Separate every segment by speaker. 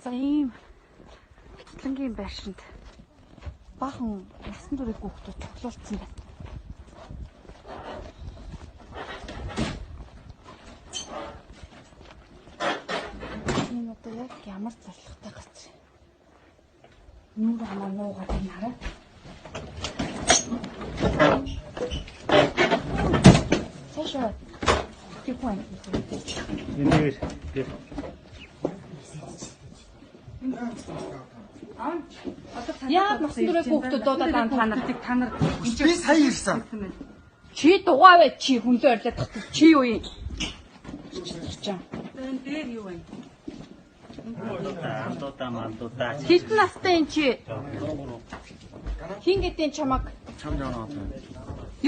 Speaker 1: За, ийм цэцлэнгийн байшинд баахан насан туршид хүүхдүүд цуглуулсан байна. Энэ одоо яг ямар зорилготой газар юм? Нүүр амаа нуугаад энэ хараа. Цаашаа тийм хүн.
Speaker 2: Энийг тэр
Speaker 1: Яагаад насан туршид хүүхдүүд дуудаад байгаа та нар?
Speaker 3: Та нар
Speaker 4: Би сая ирсэн.
Speaker 1: Чи дугаа бай, чи хүнлээ орлоод тах чи юу юм? Чаа.
Speaker 3: энэ дээр юу вэ?
Speaker 2: андуудаа мандуудаа.
Speaker 1: Хэдэн настай юм чи? Хин гэдэг чамаг?
Speaker 4: Чам жаа.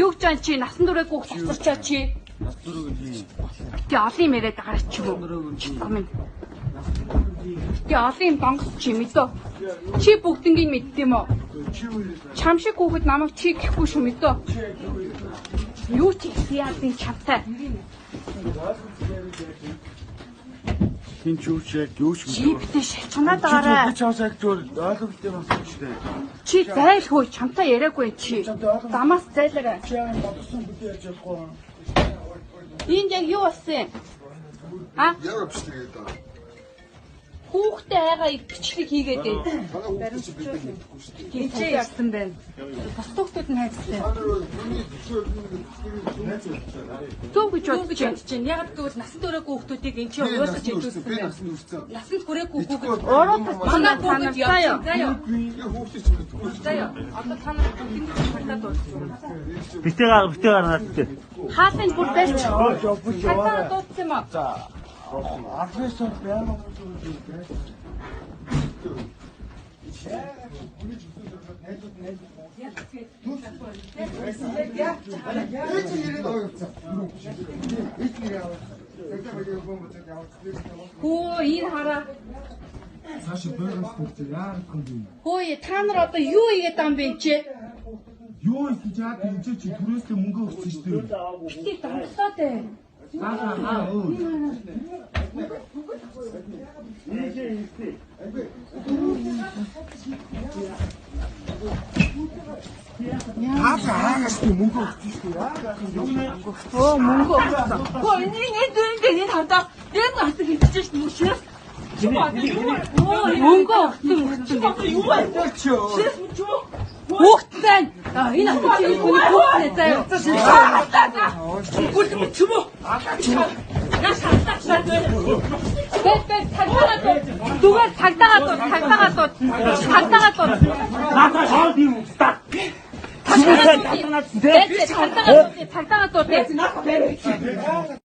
Speaker 1: Юу гэж чи насан туршид хүүхд авчирчаа чи?
Speaker 4: Нас дөрөв юм.
Speaker 1: Тэ олон юм яриад байгаа ч юм уу? Чам минь. Тэ олон юм донгос чи мэдөө. Чи бүгднгийг мэдд юм уу?
Speaker 4: Чи юу юм?
Speaker 1: Чам шиг хүүхэд намайг чи гэхгүй шүү, мэдөө. Юу чи яадын чамтай?
Speaker 4: Хин ч юу ч яг юу ч
Speaker 1: Чи битээ шалчганаад байгаарай.
Speaker 4: Би чамаас яг зүгээр ойлгомжтой юм асууж штэ.
Speaker 1: Чи зайлгүй, чамтай яриаггүй чи. Замаас зайлаарай.
Speaker 4: Чи яг бодсон бүдээ ярьж чадахгүй.
Speaker 1: Энд яг юу болсон юм? А?
Speaker 5: Ямар бичлэг гэдэг вэ?
Speaker 1: Хүүхдээ айгаа бичлэг хийгээд байд.
Speaker 5: Манай хүүхдээ чи бид нар мэдэхгүй шүү дээ.
Speaker 3: Энд чи ярьсан байна. Бус хүүхдүүд нь хайцтай.
Speaker 5: Та нар миний төсөөл миний
Speaker 1: Зөв гэж
Speaker 3: Юу гэж
Speaker 1: бодож байна.
Speaker 3: бодож байна? Ягаад гэвэл насан туршид хүүхдүүдийг энэ чи
Speaker 5: би
Speaker 3: уйлгаж
Speaker 5: насанд
Speaker 3: идүүлсэн
Speaker 5: хүрсэн. Би
Speaker 3: байна.
Speaker 5: насанд хүрсэн.
Speaker 3: Насанд хүрээгүй хүүхэд
Speaker 1: Уруу тас
Speaker 3: манай
Speaker 1: та нар
Speaker 3: хүүхэд
Speaker 1: заяа.
Speaker 3: явсан. Заяа.
Speaker 5: Би хүүхдээ чи мэдэхгүй шүү
Speaker 3: Заяа. Одоо та нар бүгднийг цагдаа дуудсан.
Speaker 2: Битээ битээ гараад тий.
Speaker 1: Хаалын бүр барьч. Цагдаа дуудсан юм аа.
Speaker 4: За. Арфесор байнга юм.
Speaker 5: дээ. Ээж ирээд ойрцсон. Ээж нэрээ аваад. Цагдаа багийн бомб цагдаа яваад.
Speaker 1: Хөө, энэ хараа.
Speaker 4: Цааш бөөрөс төрчих яарах юм бэ?
Speaker 1: Хөө, та нар одоо юу хийгээд байгаа юм бэ чи?
Speaker 4: Юу хийж яа энэ чи түрээсээ мөнгө өгсөн шүү дээ.
Speaker 1: Битээ донгосоод бай.
Speaker 4: Аа аа өө. Хаашаа хаагаас би мөнгө өгсөн шүү дээ.
Speaker 1: Өө, мөнгө өгсөн.
Speaker 3: Хөө, энэ энэ дүнгээ энэ хардаа энэ гацэг хөвчөж шин шээс.
Speaker 1: Мөнгө өгсөн өгсөн гэдэг.
Speaker 3: Юу вэ?
Speaker 4: Чи
Speaker 3: Шээс мөн ч юу?
Speaker 1: Хүүхд байна. А, энэ асууч энэ хүний хүүхд нэ заяа.
Speaker 3: Гүл юм ч юм уу? Наа шалтаач байна.
Speaker 1: Бэт бэт, цагдаагаа дууд. Зүгээр цагдаагаа дууд, цагдаагаа дууд. Цагдаагаа дууд.
Speaker 2: Наатаа шоол юм та.
Speaker 1: Бэт, цагдаагаа дууд, цагдаагаа дууд.
Speaker 3: Наа бэрэ.